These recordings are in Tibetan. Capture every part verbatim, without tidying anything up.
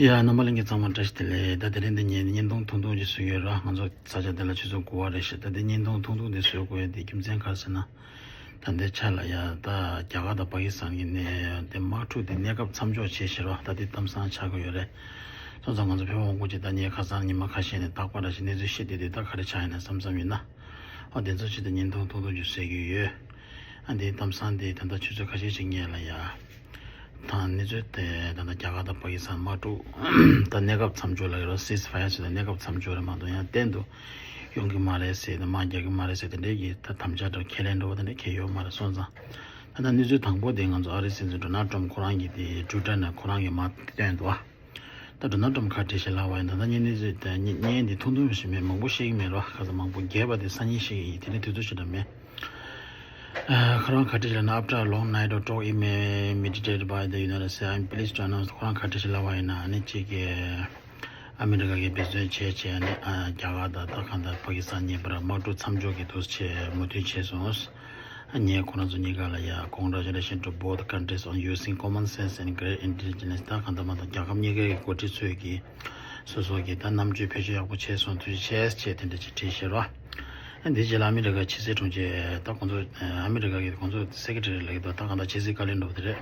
ཡ། རྣམ་པ་ལྷན་རྒྱས་ཚང་མ་བཀྲ་ཤིས་བདེ་ལེགས། ད་དེ་རིང་འདི་ངས་བརྙན་ཐུང་ཐུང་ཐུང་ཅིག་བཟོས་ཡོད་ར། ང་ཚོ་ས་ཆ་འདི་ལ་ཆུ་ཚོད་དགུ་པ་རེད་ཤག་ད་འདི་བརྙན་ཐུང་ཐུང་ཐུང་འདི་བཟོ་དགོས་ཡ་དེ་རྒྱུ་མཚན་ག་རེ་ཟེར་ན། ད་ལྟའི་ཆ་ལ་ཡ། ད་རྒྱ་གར་དང་པ་ཀི་སི་ཐན་གྱི་གནས་དེ་དམག་འཁྲུག་དེ་གནས་སྐབས་མཚམས་འཇོག་བྱས་ཤག་ར། ད་འདི་གཏམ་བཟང་ཆགས་ཀྱི་ཡོད་རེད། སོང་ཙང་ང་ཚོ་བོད་པ་མང་པོ་ཅིག་ད་ངས་ཁ་སང་ཉི་མ་ཁ་ཤས་ནས་རྟག་པར་ར་ཞིག་གནས་ཚུལ་ཤེས་བསྡད་དུས་ད་ག་རེ་ཆགས་ཡིན་ན་བསམ་བསམ་ཡིན་ན། ཨོ་དེ་ཚོ་ཅིག་ད་བརྙན་ཐུང་ཐུང་ཐུང་ཅིག་བཟོས་ཀྱི་ཡོད། ཨ་འདིའི་གཏམ་བཟང་དེ་ད་ལྟ་ཆུ་ཚོད་ཁ་ཤས་ཤིག་སྔོན་ལ་ཡ། དང་གནས་ཚུལ་དེ་ད་ལྟ་རྒྱ་གར་དང་པ་ཀི་སི་ཐན་དམག་འཁྲུག་ད་གནས་སྐབས་མཚམས་འཇོག་ལ་ཡོད་ར། སིས་ཕ་ཡར་ཟེར་ད་གནས་སྐབས་མཚམས་འཇོག་རེད་མ་གཏོགས་ཡང་གཏན་དུ་ཡོང་གི་མ་རེད་ཟེར་ད་དམག་རྒྱག་གི་མ་རེད་ཟེར་དེ་འདྲའི་གི་ད་དམ་བཅའ་འདྲ་ཁས་ལེན་འདྲ་བོ་དེ་འདྲ་གང་ཡང་ཡོད་མ་རེད། སོང་ཙང་ད་ལྟ་གནས་ཚུལ་དང་པོ་དེ་ང་ཚོ་ཨ་རིའི་སྲིད་འཛིན་ཌོ་ནལ་ཊམ་ཁོ་རང་གི་དེ་ཊུའི་ཊར་ནས་ཁོ་རང་གི་མར་བཏོན་འདུག་ད་ཌོ་ནལ་ཊམ་ཁ་བྲལ་ཞེས་ལབ་པ་ཡིན་ད་ལྟ་བརྙན་འདི་ཚོ་ད་བརྙན་འདི་ཐུང་ཐུང་ཞིག་མེད། མང་པོ་བཤད་ཀྱི་མེད་རོ། ཁ་སང་མང་པོ་རྒྱས་པ་དེ་སང་ཉིན་བཤད་ཀྱི་ཡིན། དེ་ནི་དུས་ཚོད་ཞིག་ད་མེད། ཁོ་རང་ཁ་བྲལ་ཞེས་ལབ་ན། After a long night of talk, it may mediated by the United States, I'm pleased to announce. ཁོ་རང་ཁ་བྲལ་ཞེས་ལབ་པ་ཡིན་ན་ཨ་ནི་གཅིག་གི་ཨ་མི་རི་ཀ་གིས་འབད་བརྩོན་བྱས་བྱས་ནས་རྒྱ་གར་དང་ད་གང་ལྟར་པ་ཀི་སི་ཐན་གཉིས་བར་དམག་འཁྲུག་མཚམས་འཇོག་གི་འདུག་ཅེས་མོས་མཐུན་བྱས་སོང་། ངས་ཁོ་རང་ཚོ་གཉིས་ཀ་ལ་ཡ། Congratulations to both countries on using common sense and great intelligence. ད་གང་ལྟར་མ་གཏོགས་རྒྱལ་ཁབ་གཉིས་ཀའི་འགོ་ཁྲིད་ཚོས་ཀྱིས་སོ་སོ་གི་ད་རྣམ་དཔྱོད་བེད་སྤྱོད་ཡག་པོ་བྱས་སོང་། ཐུགས་རྗེ་ཆེ་ཞེས་དེ་འདྲ་ཅིག་བྲིས་ཤག་ར། འདི་རྗེས་ལ་ཨ་མི་རི་ཀའི་ཕྱི་སྲིད་དྲུང་ཆེ་ད་ཁོང་ཚོ་ཨ་མི་རི་ཀ་གི་ཁོང་ཚོ་སེ་ཀེ་ཊ་རི་ལབ་ཀྱི་འདུག་ད་གང་ལྟར་ཕྱི་སྲིད་བཀའ་བློན་འདྲ་བོ་དེ་རེད།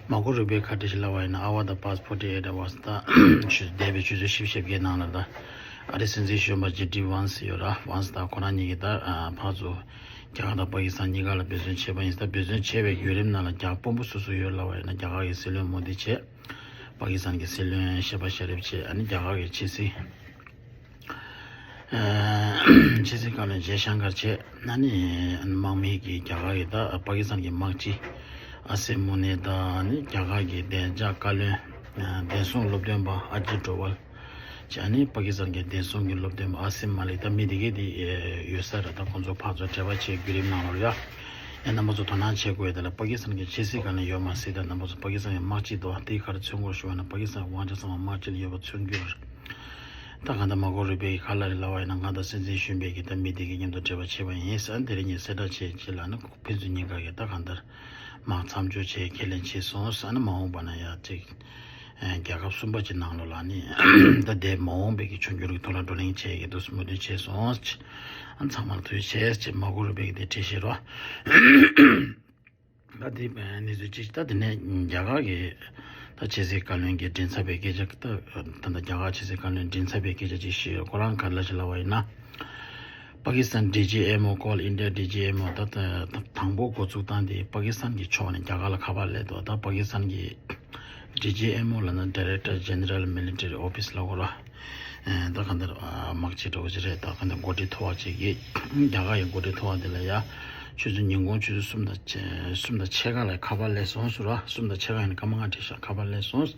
མར་ཀོ་རུ་བྷིའི་ཁ་བྲལ་ཞེས་ལབ་པ་ཡིན་ན། Over the past forty-eight hours. ད་ཆུ་འདས་པའི་ཆུ་ཚོད་བཞི་བཅུ་ཞེ་བརྒྱད་ནང་ལ་ད་ཨ་རིའི་སྲིད་འཛིན་གཞོན་པ་ཇེ་ཌི་ཝན་སི་ཡོད་ར། ཝན་སི་དང་ཁོ་རང་གཉིས་ཀྱིས་ད་ཕར་ཚུར་རྒྱ་གར་དང་པ་ཀི་སི་ཐན་གཉིས་ཀ་ལ་འབད་བརྩོན་བྱས་པ་ཡིན། ད་འབད་བརྩོན་བྱས་པའི་བརྒྱུད་རིམ་ནང་ལ་རྒྱ་དཔོན་པོ་སུ་སུ་ཡོད་ལབ་པ་ཡིན་ན། རྒྱ་གར་གྱི་སྲིད་བློན་མོ་དི་བྱས། པ་ཀི་སི་ཐན་གྱི་སྲིད་བློན་ཤེ་བྷ་ཤ་རིབ་བྱས། ཨ་ནི་རྒྱ་གར་གྱི་ཕྱི་སྲིད། ཕྱི་སྲིད་བཀའ་བློན་ཇེ་ཤང་ཀར་བྱས། ཨ་ནི་དམག་མི་གི་རྒྱ་གར་གྱི་ད་པ་ཀི་སི་ཐན་གྱི་དམག་སྤྱི་ཨ་སེ་མུ་ནེ་དང་། ཨ་ནི་རྒྱ་གར་གྱི་བདེ་འཇགས་བཀའ་བློན། བདེ་སྲུང་སློབ་སྟོན་པ་ཨ་ཇིད་ཌོ་ཝལ་བྱས། ཨ་ནི་པ་ཀི་སི་ཐན་གྱི་བདེ་སྲུང་གི་སློབ་སྟོན་པ་ཨ་སིམ་མ་ལིག་ད་མི་དེ་གས་དེ་ཡོད་ས་རེད། ད་ཁོང་ཚོ་ཕར་ཚུར་འབྲེལ་བ་བྱེད་བརྒྱུད་རིམ་ནང་ལོགས་ཡ། ཡ་རྣམ་པ་ཚོ་དོ་སྣང་བྱེད་དགོས་ཡ། དེ་ལ་པ་ཀི་སི་ཐན་གྱི་ཕྱི་སྲིད་བཀའ་བློན་ཡོད་མ་རེད། ད་རྣམ་པ་ཚོ་པ་ཀི་སི་ཐན་གྱི་དམག་སྤྱི་འདུག་དེ་ག་རེ་མཚོན་དགོས་ཞུ་བ་ན། པ་ཀི་སི་ཐན་གྱི་དབང་ཆ་ཚང་མ་དམག་སྤྱི་ལ་ཡོད་པ་མཚོན་རྒྱུ་རེད། ད་གང་ལྟར་མར་ཀོ་རུ་བྷི་གིས་ག་ལབ་རེད་ལབ་པ་ཡིན་ན། ང་དང་སྲིད་འཛིན་གཞོན་པའི་གི་ད་མི་དེ་གི་མཉམ་དུ་འབྲེལ་བ་བྱས་པ་ཡིན་ཟེར། དེ་རིང་ངས་གསལ་བསྒྲགས་བྱས་རྗེས་ལ་ནི་ཕན་ཚུན་གཉིས་ཀ་གིས་ད་གང་ལྟར་དམག་མཚམས་འཇོག་བྱས་ཁས་ལེན་བྱས་སོང་ཟེར། ཨ་ནི་མ་འོངས་པ་ན་ཡ་ཅིག་རྒྱལ་ཁབ་གསུམ་པ་ཅིག་ནང་ལོགས་ལ་ནི་ད་དེ་མ་འོངས་པའི་གི་འབྱུང་འགྱུར་གྱི་ཐོག་ལ་བགྲོ་གླེང་བྱས་ཀྱི་འདུག་མོས་མཐུན་བྱས་སོང་། ཨ་ཚང་མར་ཐུགས་རྗེ་ཆེ་ཅེས་མར་ཀོ་རུ་བྷི་གིས་དེ་བྲིས་བཞག་རོ། ད་དེ་གནས་ཚུལ་གཅིག་ད་དེ་ནས་རྒྱ་གར་གྱི་ད་ཕྱི་སྲིད་བཀའ་བློན་གྱི་མགྲིན་ཚབ་པའི་སྐད་ཆ་ད་ད་ལྟ་རྒྱ་གར་ཕྱི་སྲིད་བཀའ་བློན་མགྲིན་ཚབ་པའི་སྐད་ཆ་ཅིག་ཞུས་ཡོད། ཁོ་རང་ག་རེ་ལབ་ཞིག་ལབ་པ་ཡིན་ན། Pakistan D G M O call India D G M O. ད་ད་དང་པོ་འགོ་ཚུགས་སྟངས་དེ་པ་ཀི་སི་ཐན་གྱི་ཕྱོགས་ནས་རྒྱ་གར་ལ་ཁ་པར་སླེབས་འདུག་ད་པ་ཀི་སི་ཐན་གྱི་D G M O ལབ་ན་Director General Military Office ལབ་དགོས་ར། ད་གང་ལྟར་དམག་སྤྱི་འདྲ་བོ་ཅིག་རེད། ད་གང་ལྟར་འགོ་ཁྲིད་མཐོ་བ་ཅིག་གིས་རྒྱ་གར་གྱི་འགོ་ཁྲིད་མཐོ་བ་དེ་ལ་ཡ་ཆུ་ཚོད་ཉིན་གུང་ཆུ་ཚོད་གསུམ་དང་ཕྱེད་གསུམ་དང་ཕྱེད་ཀ་ལ་ཁ་པར་སླེབས་སོང་ཟེར་ར། གསུམ་དང་ཕྱེད་ཀ་ཡིན་ན་སྐར་མ་ལྔ་བྲིས་ཤག་ཁ་པར་སླེབས་སོང་།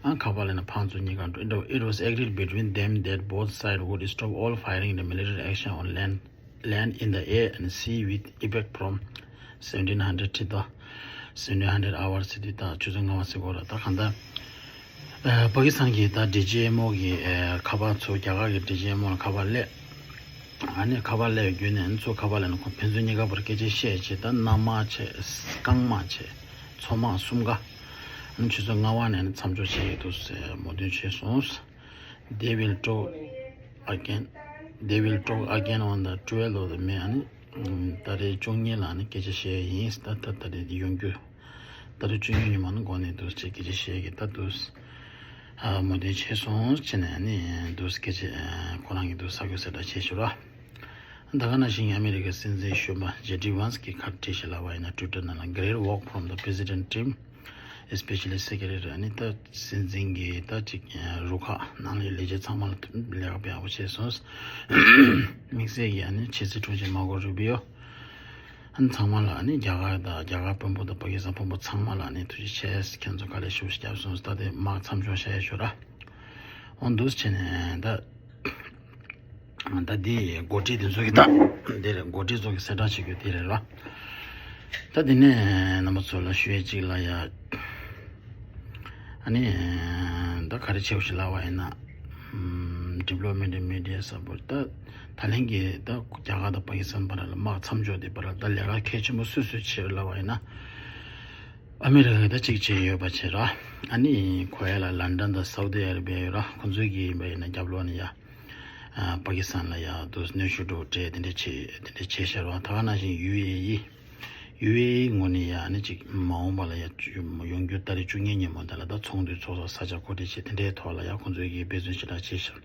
ཨ་ཁ་པར་ལ་ན་ཕར་ཚུར་གཉིས་ཀ་འགྲོ། It was agreed between them that both sides would stop all firing and military action on land, land, in the air and sea with effect from seventeen hundred to the seventeen hundred hours ཟེར་དུས་ད་ཆུ་ཚོད་ལྔ་པ་ཟེར་དགོས་ར། ད་གང་ལྟར་ཨ་པ་ཀི་སི་ཐན་གྱི་ད་ཌི་ཇི་ཨེམ་ཨོ་གི་ཨ་ཁ་པར་ཚུར་རྒྱ་གར་གྱི་ཌི་ཇི་ཨེམ་ཨོ་ལ་ཁ་པར་སླེབས། ཨ་ནི་ཁ་པར་སླེབས་བརྒྱུད་ནས་ཨ་ནི་ཚུར་ཁ་པར་སླེབས་ནས་ཁོང་ཕན་ཚུན་གཉིས་ཀ་བར་སྐད་ཆ་བཤད་བྱས། ད་གནམ་དམག་བྱས། རྐང་དམག་བྱས། མཚོ་དམག་གསུམ་ཀ་ཨ་ནི་ཆུ་ཚོད་ལྔ་པ་ནས་ཨ་ནི་མཚམས་འཇོག་བྱས་ཡོད་འདུག་ཟེར་མོས་མཐུན་བྱས་སོང་། They will talk again. They will talk again on the twelfth of the May. ཨ་ནི་ད་རེས་བཅུ་གཉིས་ལ་ཨ་ནི་སྐད་ཆ་བཤད་ཡིན། ད་ད་ད་རེས་ཡོང་རྒྱུ། ད་རེས་བཅུ་གཉིས་ཉི་མ་ནི་འགོ་ནས་འདུག་ཅེས་སྐད་ཆ་བཤད་ཀྱི་ད་འདུག་ཨ་མོས་མཐུན་བྱས་སོང་བྱས་ནས་ཨ་ནི་འདུག་སྐད་ཆ་ཁོ་རང་གིས་འདུག་གསར་འགོད་གསལ་བསྒྲགས་བྱས་ཤག་ར། ད་ག་ནང་བཞིན་ཨ་མི་རི་ཀའི་སྲིད་འཛིན་གཞོན་པ་ཇེ་ཌི་ཝན་སི་གིས་ག་རེ་བྲིས་ཤག་ལབ་པ་ཡིན་ན། ཊུའི་ཊར་ནང་ལ། Great work from the president team, especially secretary. ཨ་ནི་ད་སྲིད་འཛིན་གྱི་ད་ཅིག་རུ་ཁག་ནང་ལ་ལས་བྱེད་ཚང་མ་ལ་ལས་ཀ་དཔེ་ཡག་པོ་བྱས་སོང་། དམིགས་བསལ་གྱིས་ཨ་ནི་ཕྱི་སྲིད་དྲུང་ཆེ་མར་ཀོ་རུ་བི་ཡོ། ཨ་ནི་ཚང་མ་ལ་ཨ་ནི་རྒྱ་གར་དང་རྒྱ་གར་དཔོན་པོ་དང་པ་ཀི་སི་ཐན་དཔོན་པོ་ཚང་མ་ལ་ཨ་ནི་ཐུགས་རྗེ་ཆེ། ཁྱེད་ཚོ་དཀའ་ལས་ཞེ་པོ་ཞིག་བརྒྱབ་སོང་། ད་དེ་དམག་མཚམས་འཇོག་བྱས་ཤག་ར། འོ་འདུག་བྱས་ནས་ད། ད་འདི་འགོ་ཁྲིད་དེ་ཚོ་གི་ད་འདི་རེད། འགོ་ཁྲིད་ཚོ་གི་གསལ་བསྒྲགས་བྱེད་རྒྱུ་དེ་རེད་ར། ད་དེ་ནས་རྣམ་པ་ཚོ་ལ་ཞུ་ཡས་གཅིག་ལ་ཡ། ཨ་ནི་ད་ག་རེ་བྱེད་དགོས་ཞེས་ལབ་པ་ཡིན་ན། Development and Media Support. ད་ད་ལན་གྱི་ད་རྒྱ་གར་དང་པ་ཀི་སི་ཐན་བར་ལ་དམག་མཚམས་འཇོག་དེ་བར་ལ་ད་ལས་ཀ་གལ་ཆེན་པོ་སུས་སུས་བྱེད་ལབ་པ་ཡིན་ན། ཨ་མི་རི་ཀ་ད་གཅིག་བྱས་ཡོད་པ་བྱས་ར། ཨ་ནི་ཁོ་ཡ་ལ་ལན་ཌན་དང་སའུ་དི་ཨ་ར་བི་ཡ་ཡོད་ར། ཁོ་ཚོའི་གི་ཡིན་པ་ཡིན་ན་རྒྱབ་ལོགས་ནས་ཡ། ཨ་པ་ཀི་སི་ཐན་ལ་ཡ་དུ་གནོན་ཤུགས་འགྲོ་སྤྲད་དེ་འདྲས་བྱས་དེ་འདྲས་བྱས་ཤར་བ། ད་ག་ནང་བཞིན་ཡུ་ཨེ་ཨི། ཡུ་ཨེ་ཨི་ངོས་ནས་ཡ་ཨ་ནི་གཅིག་མ་འོངས་པ་ལ་ཡ་ཡོང་རྒྱུ་ཏ་རིག་བཅུ་གཉིས་ཉིན་མོ་དེ་ལ་ད་ཚོགས་འདུ་ཚོགས་ས་ས་ཆ་གོ་སྒྲིག་བྱས་དེ་འདྲའི་ཐོག་ལ་ཡ་ཁོ་ཚོའི་གི་འབད་བརྩོན་ཞེ་དྲག་བྱས་ཤར།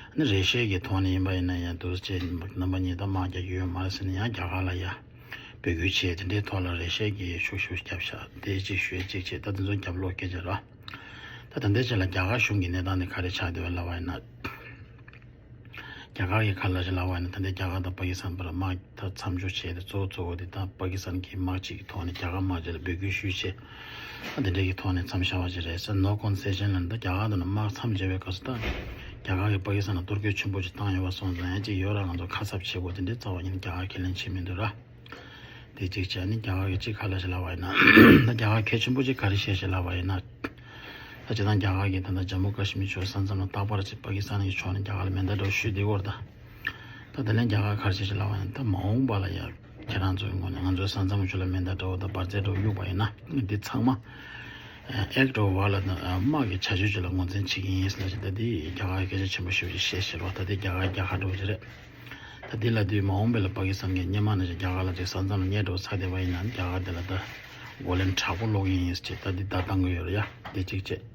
ཨ་ནི་རེ་ཤེས་ཀྱི་ཐོག་ནས་ཡིན་པ་ཡིན་ན་ཡ་དུ་བྱས་རྣམ་པ་གཉིས་ད་དམག་རྒྱག་རྒྱུ་ཡོད་མ་རེད་ཟེར་ནས་ཡ་རྒྱ་གར་ལ་ཡ། འབོད་སྐུལ་བྱས་དེ་འདྲའི་ཐོག་ལ་རེ་ཤེས་ཀྱིས་ཤུགས་ཤུགས་བརྒྱབ་ཤག་དེ་གཅིག་ཞུས་གཅིག་བྱས། ད་དེ་ཚོ་རྒྱབ་ལོགས་སྐད་ཆ་ར། ད་ད་ལྟའི་ཆ་ལ་རྒྱ་གར་གཞུང་གི་གནས་སྟངས་དེ་ག་རེ་ཆགས་བསྡད་པ་ལབ་པ་ཡིན་ན། རྒྱ་གར་གྱི་ཁ་ལ་ཞིག་ལབ་པ་ཡིན་ན་ད་ལྟའི་རྒྱ་གར་དང་པ་ཀི་སི་ཐན་བར་དམག་ད་མཚམས་འཇོག་བྱས་ཏེ་གཙོ་བོ་གཙོ་བོ་དེ་ད་པ་ཀི་སི་ཐན་གྱི་དམག་གཅིག་གི་ཐོག་ནས་རྒྱ་གར་དམག་གཅིག་ལ་འབོད་སྐུལ་ཞུས་བྱས། ད་དེ་འདྲའི་གི་ཐོག་ནས་མཚམས་བཞག་པ་ཅིག་རེད་ཟེར། ནོ་ཀོན་སེ་ཤན་ལབ་ན་ད་རྒྱ་གར་དང་དམག་མཚམས་བཅད་པའི་སྐབས་སུ་ད་རྒྱ་གར་གྱིས་པ་ཀི་སི་ཐན་ལ་གཏོར་རྒོལ་ཆེན་པོ་ཅིག་བཏང་ཡོད་པ་སོང་ཙང་ཡང་ཅིག་ཡོད་ར། ང་ཚོ་ཁ་གསབ་བྱེད་དགོས་དེ་འདྲའི་རྩ་བ་ཉིད་ནས་རྒྱ་གར་ཁས་ལེན་བྱེད་མི་འདུག་ར། དེ་གཅིག་བྱས་ནས་རྒྱ་གར་གྱིས་གཅིག་ག་ལ་ཞིག་ལབ་པ་ཡིན་ན། ད་རྒྱ་གར་གལ་ཆེན་པོ་གཅིག་ག་རེ་བཤད་ཞིག་ལབ་པ་ཡིན་ན། ད་སྤྱིར་བཏང་རྒྱ་གར་གྱིས་ད་ལྟ་ཇམ་མུ་ཀ་ཤི་མིར་ཕྱོགས་ས་མཚམས་ལ་རྟག་པར་གཅིག་པ་ཀི་སི་ཐན་གྱི་ཕྱོགས་ནས་རྒྱ་གར་ལ་མེ་མདའ་འདྲ་བོ་གཞུས་བསྡད་ཀྱི་ཡོད་རེད་ད། ད་དེ་ནས་རྒྱ་གར་ག་རེ་བྱེད་ཞིག་ལབ་པ་ཡིན་ན། ད་མ་འོངས་པ་ལ་ཡང་ཁྱེད་རང་ཚོའི་ངོས་ནས་ང་ཚོའི་ས་མཚམས་ཕྱོགས་ལ་མེ་མདའ་འདྲ་བོ་དང་འབར་རྫས་འདྲ་བོ་གཡུགས་པ་ཡིན་ན་འདི་ཚང་མ་Act of War ལ་དམག་གི་བྱ་སྤྱོད་ཅིག་ལ་ངོས་འཛིན་བྱེད་ཀྱི་ཡིན་ཟེར་ནས་ད་འདི་རྒྱ་གར་སྐད་ཆ་ཆེན་པོ་ཞེ་པོ་ཅིག་བཤད་ཤར་བ། ད་འདི་རྒྱ་གར་རྒྱལ་ཁ་འདྲ་བོ་ཅིག་རེད། ད་འདི་ལ་དུས་མ་འོངས་པའི་ལ་པ་ཀི་སི་ཐན་གྱི་སྔོན་མ་ནང་བཞིན་རྒྱ་གར་ལ་དེ་ས་མཚམས་ལ་ཉེ་འགྲོ་ཚར་བསྡད་པ་ཡིན་ན་རྒྱ་གར་དེ་ལ་ད་རྒོལ་ལན་དྲག་པོ་སློག་གི་ཡིན་ཟེར་ད་འདི་ད་བཏང་གི་ཡོད་རེད་ཡ། འདི་གཅིག་བྱས།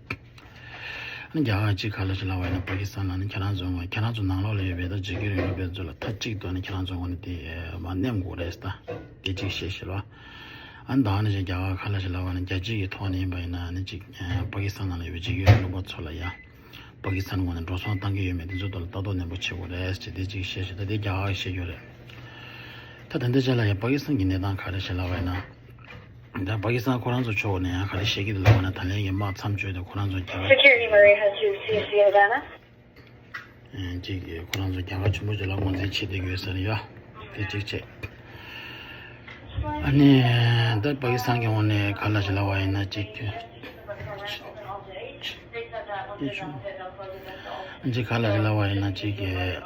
ཨ་ནི་རྒྱ་གར་གཅིག་ག་ལ་ཞིག་ལབ་པ་ཡིན་ན་པ་ཀི་སི་ཐན་ལ་ནི་ཁྱེད་རང་ཚོའི་ངོས་ཁྱེད་རང་ཚོ་ནང་ལོགས་ལ་ཡོད་པའི་ད་འཇིགས་སྐུལ་རིང་ལུགས་པའི་ཚོ་ལ་མཐའ་གཅིག་ཏུ་ནི་ཁྱེད་རང་ཚོའི་ངོས་ནས་དེ་མར་མནན་དགོས་རེད་ད། འདི་གཅིག་བཤད་ཤར་བ། ཨ་ནི་ད་ནི་ཞིག་རྒྱ་གར་ག་ལ་ཞིག་ལབ་པ་ཡིན་ན་རྒྱལ་སྤྱི་གི་ཐོག་ནས་ཡིན་པ་ཡིན་ན་ནི་གཅིག་པ་ཀི་སི་ཐན་ནང་ལ་ཡོད་པའི་འཇིགས་སྐུལ་རིང་ལུགས་པ་ཚོ་ལ་ཡ། པ་ཀི་སི་ཐན་ངོས་ནས་འགྲོ་སོང་བཏང་གི་ཡོད་མེད་དེ་ཚོའི་ཐོག་ལ་ལྟ་རྟོག་ནན་པོ་བྱེད་དགོས་རེད་ཅེས་དེ་གཅིག་བཤད་ཤག་ད་དེ་རྒྱ་གར་གྱིས་བཤད་རྒྱུ་རེད། ད་ད་ལྟའི་ཆ་ལ་ཡང་པ་ཀི་སི་ཐན་གྱི་གནས་སྟངས་ག་རེ་ཞིག་ལབ་པ་ཡིན་ན། ད་པ་ཀི་སི་ཐན་ཁོ་རང་ཚོ་ཕྱོགས་ནས་ཡང་ག་རེ་བཤད་ཀྱི་འདུག་ལབ་པ་ན་ད་ལན་གྱི་དམག་མཚམས་གཅོད་དེ་ཁོ་རང་ཚོ་རྒྱ་གར། Security Murray has reached C C Havana. ཨེ་གཅིག་གིས་ཁོ་རང་ཚོ་རྒྱ་གར་ཆེན་པོ་ཅིག་ལ་ངོས་འཛིན་བྱེད་བསྡད་ཀྱི་ཡོད་ས་རེད་ཡ། དེ་གཅིག་བྱས། ཨ་ནི་ད་པ་ཀི་སི་ཐན་གྱི་ངོས་ནས་ག་ལ་ཞིག་ལབ་པ་ཡིན་ན་གཅིག་གཅིག་ག་ལ་ཞིག་ལབ་པ་ཡིན་ན་གཅིག་གིས་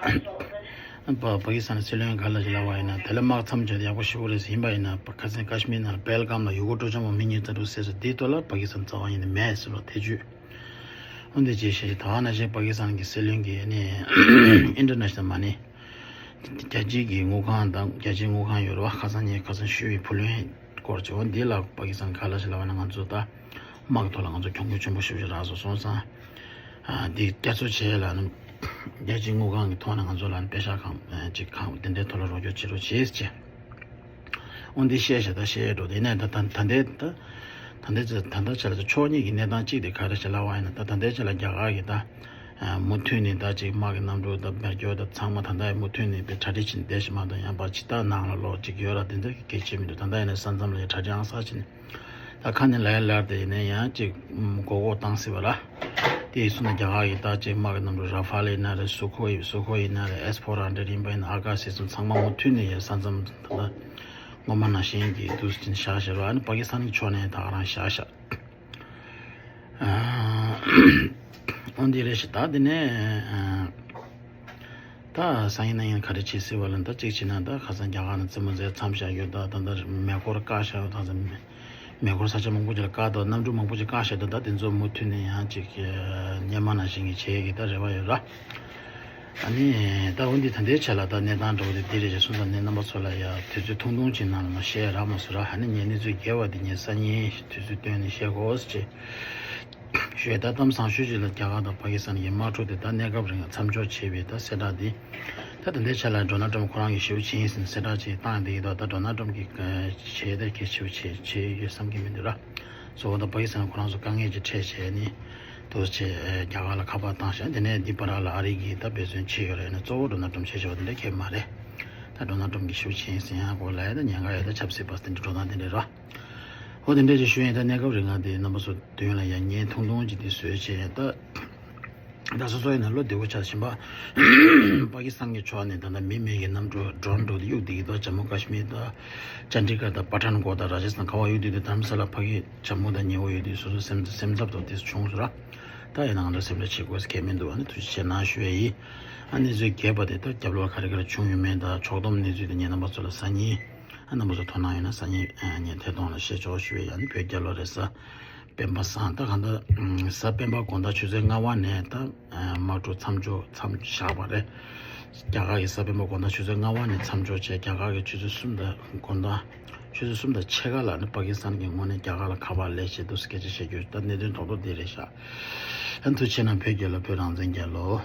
པ་པ་ཀི་སི་ཐན་སྲིད་བློན་ག་ལ་ཞིག་ལབ་པ་ཡིན་ན་དེ་ལ་དམག་མཚམས་གཅོད་དེ་ཡག་པོ་ཞེ་པོ་རེད་ཟེར། ཡིན་པ་ཡིན་ན་ཁ་སང་ཀ་ཤི་མིར་ནང་ལ་པེལ་གམ་ལ་ཡུལ་སྐོར་སྤྲོ་འཆམ་པོ་མི་གཉིས་ཙམ་འདུག་ཟེར་ཟེར་དེའི་ཐོག་ལ་པ་ཀི་སི་ཐན་རྩ་བ་ཉིད་ནས་མེད་ཟེར་བ་ཐེ་བྱུས། འོན་ཏེ་ཅེས་བཤད་ད་ག་ནང་བཞིན་པ་ཀི་སི་ཐན་གྱི་སྲིད་བློན་གྱིས་ནི་ཨིན་ཊར་ནེ་ཤ་ནལ་མ་ནི་རྒྱལ་སྤྱིའི་གི་དངུལ་ཁང་དང་རྒྱལ་སྤྱིའི་དངུལ་ཁང་ཡོད་རེད་བ། ཁ་སང་ཉིན་ཁ་སང་ཞུས་པའི་བུ་ལོན་སྐོར་བྱས། འོ་འདི་ལ་པ་ཀི་སི་ཐན་ག་ལ་ཞིག་ལབ་པ་ན་ང་ཚོ་ད་དམག་གི་ཐོག་ལ་ང་ཚོ་གྱོང་གུད་ཆེན་པོ་ཞེ་པོ་ཅིག་རག་སོང་སོང་ཙང་། འདི་བསྐྱར་གསོ་བྱེད་ཡ་ལ་ནི་རྒྱལ་སྤྱིའི་དངུལ་ཁང་གི་ཐོག་ནས་ང་ཚོ་ལ་ནི་པེ་ཤག་གང་ཅིག་གང་དེ་འདྲའི་ཐོག་ལ་རོགས་སྐྱོར་བྱེད་རོགས་བྱེད་ཅེས། འོ་འདི་བཤད་བཤད་ད་བཤད་འགྲོ། དེ་ནས་ད་ད་ད་ལྟའི་ད་ད་ལྟའི་ད་ལྟ་ཆ་ལ་ཕྱོགས་གཉིས་ཀྱི་གནས་སྟངས་གཅིག་དེ་ག་རེ་ཞིག་ལབ་པ་ཡིན་ན། ད་ད་ལྟའི་ཆ་ལ་རྒྱ་གར་གྱི་ད་མུ་མཐུད་ནས་ད་ཅིག་དམག་གི་གནམ་གྲུ་ད་འབར་སྐྱོར་ད་ཚང་མ་ད་ལྟ་ཡང་མུ་མཐུད་ནས་དཔེ་གྲ་སྒྲིག་བྱས་ནས་བསྡད་ཤག་མ་གཏོགས་ཡང་བར་ཇི་ལྟར་ནང་ལ་ལོག་ཅིག་ཡོད་ར་དེ་འདྲ་གི་གལ་ཆེ་མི་འདུག་ད་ལྟ་ཡིན་ན་ས་མཚམས་ལ་ཡང་གྲ་སྒྲིག་ཨང་གསར་བྱས་ནས་ད་ཁ་ནས་ལབ་ཡ་ལབ་དེ་ཡིན་ན་ཡང་ཅིག་མགོ་སྐོར་བཏང་སྲིད་པ་ར། དེ་ཡིན་སོང་ན་རྒྱ་གར་གྱི་ད་ཅིག་དམག་གི་གནམ་གྲུ་ར་ཧྥེལ་ཡིན་ན་རེད། སུ་ཁོ་ཡི་སུ་ཁོ་ཡིན་ན་རེད། ཨེས་ཕོར་ཧན་ཌེཌ་ཡིན་པ་ཡིན་ན་ཨ་ཀ་ཤི་སོགས་ཚང་མ་མུ་མཐུད་ནས་ཡ་ས་མཚམས་ད་ལྟ་སྔོན་མ་ནང་བཞིན་གྱི་དུས་སུ་བཞག་བཞག་ར། ཨ་ནི་པ་ཀི་སི་ཐན་གྱི་ཕྱོགས་ནས་ད་ག་རང་བཞག་བཞག་འོན་ཏེ་རེ་ཞིག་ད་དེ་ནས་ད་སང་ཉིན་གནངས་ཉིན་ག་རེ་བྱེད་སྲིད་པ་ལ་ད་གཅིག་བྱས་ན་ད་ཁ་སང་རྒྱ་གར་ནས་རྩེད་མོ་རྩེ་མཚམས་བཞག་ཡོད། ད་ད་ད་མེ་འཁོར་བཀག་བཞག་ཡོད། ད་ད་མེ་འཁོར་ས་ཆ་མང་པོ་ཅིག་ལ་བཀག་འདུག་གནམ་གྲུ་མང་པོ་ཅིག་བཀག་བཞག་འདུག་ད་དེ་ཚོ་མུ་མཐུད་ནས་ཡང་ཅིག་སྔོན་མ་ནང་བཞིན་གྱི་བྱེད་ཀྱི་ད་རེ་བ་ཡོད་ར། ཨ་ནི་ད་འོན་ཏེ་ད་ལྟའི་ཆ་ལ་ད་གནས་སྟངས་འདྲ་བོ་དེ་འདི་རེད་ཅེས་གསུངས་ཙང་ནས་རྣམ་པ་ཚོ་ལ་ཡ་དུས་ཚོད་ཐུང་ཐུང་ཅིག་ནང་ལ་མ་བཤད་རག་མ་སོང་ར། ཨ་ནི་ངས་གནས་ཚུལ་རྒྱས་པ་འདི་ངས་སང་ཉིན་དུས་ཚོད་བཏོན་ནས་བཤད་དགོས་ཅེས་ཞུས། ད་གཏམ་བཟང་ཤོས་ཅིག་ལ་རྒྱ་གར་དང་པ་ཀི་སི་ཐན་གྱི་དམག་འཁྲུག་དེ་ད་གནས་སྐབས་རིང་མཚམས་འཇོག་བྱས་པའི་ད་གསལ་བསྒྲགས་འདི་ད་ད་ལྟའི་ཆ་ལ་ཌོ་ནལ་ཊམ་ཁོ་རང་གིས་ཞེ་པོ་ཅིག་ཡིན་ཟེར་ནས་གསལ་བསྒྲགས་ཅིག་བཏང་བསྡད་ཀྱི་འདུག་ད་ཌོ་ནལ་ཊམ་གྱིས་བྱས་ད་གལ་ཆེ་བོ་བྱས་བྱས་ཡོད་བསམ་གྱི་མི་འདུག་ར། གཙོ་བོ་ད་པ་ཀི་སི་ཐན་ཁོ་རང་ཚོ་དཀའ་ངལ་ཅིག་འཕྲད་བྱས་ནས་དུ་བྱས་རྒྱ་གར་ལ་ཁ་པར་བཏང་བཞག་དེ་ནས་འདི་བར་ལ་ཨ་རི་གིས་ད་འབད་བརྩོན་བྱས་ཡོད་རེད་ན་གཙོ་བོ་ཌོ་ནལ་ཊམ་བྱས་བྱས་པ་དེ་འདྲ་གལ་མ་རེད། ད་ཌོ་ནལ་ཊམ་གྱིས་ཞུ་ཆེན་ཟེར་ཡང་གོ་ལ་ཡ་ད་ཉེན་ཁ་ཡོད་ད་ཆབ་སྲིད་པ་དེ་འདྲ་འགྲོ་སྟངས་དེ་འདྲ་ར། འོ་དེ་འདྲ་ཅིག་ཞུ་ཡིན། ད་གནས་སྐབས་རིང་ང་དེ་རྣམ་པ་ཚོ་མདུན་ལ་ཡ་ཉན་ཐུང་ཐུང་ཅིག་དེ་བཟོས་བྱས་ད། ད་སོ་སོ་ཡིན་ན་བློ་བདེ་པོ་ཆགས་བཞིན་པ། པ་ཀི་སི་ཐན་གྱི་ཕྱོགས་ནས་ད་ལྟ་མི་མེད་ཀྱི་གནམ་གྲུ་ཌོ་རོན་འགྲོ་དེ་གཡུག་བསྡད་ཀྱི་འདུག་ཇམ་མུ་ཀ་ཤི་མིར་དང་ཅན་ཌི་གྷར་དང་པ་ཐན་ཀོཊ་དང་ར་ཇ་སི་ཐན་ག་པར་གཡུག་བསྡད་དུས་དྷ་རམ་ས་ལ་ཕ་གི་ཇམ་མུ་དང་ཉེ་བོ་ཡོད་དུས་སོ་སོ་སེམས་སེམས་འཚབ་དང་དེ་བྱུང་སོང་ར། ད་ཡིན་ནའང་ད་སེམས་ཁྲལ་བྱེད་དགོས་ཀྱི་མི་འདུག་ཨ་ནི་ཐུགས་རྗེ་ཆེ་གནང་ཞུ་ཡ་ཡིན། ཨ་གནས་ཚུལ་རྒྱས་པ་དེ་ད་རྒྱབ་ལོགས་ག་རེ་ག་རེ་བྱུང་ཡོད་མེད་དང་ཕྱོགས་བསྡོམས་གནས་ཚུལ་དེ་ངས་རྣམ་པ་ཚོ་ལ་སང་ཉིན་ རྣམ་པ་ཚོ་དོ་སྣང་ཡོད་ན་སང་ཉིན་ཉིན་ཐད་གཏོང་ལ་བཤད་ཆོག་ཞུ་བའི་ཡང་ནི་བོད་རྒྱལ་ལོ་རེད། གཟའ་སྤེན་པ་བཟང་ད་གང་ལྟར་གཟའ་སྤེན་པ་དགོང་དག་ཆུ་ཚོད་ལྔ་པ་ནས་ད་དམག་འཁྲུག་མཚམས་འཇོག་མཚམས་བཞག་པ་རེད། རྒྱ་གར་གྱི་གཟའ་སྤེན་པ་དགོང་དག་ཆུ་ཚོད་ལྔ་པ་ནས་མཚམས་འཇོག་བྱས། རྒྱ་གར་གྱི་ཆུ་ཚོད་གསུམ་དང་དགོང་དག་ཆུ་ཚོད་གསུམ་དང་ཕྱེད་ཀ་ལ་ནི་པ་ཀི་སི་ཐན་གྱི་ངོས་ནས་རྒྱ་གར་ལ་ཁ་པར་ལས་བྱེད་འདུག་སྐད་ཆ་བཤད་རྒྱུ་ད་གནད་དོན་རྡོག་རྡོག་འདི་རེད་ཤག་ཨ་ཐུགས་རྗེ་ཆེ་གནང་། བོད་རྒྱལ་ལོ། བོད་རང་བཙན་རྒྱལ་ལོ།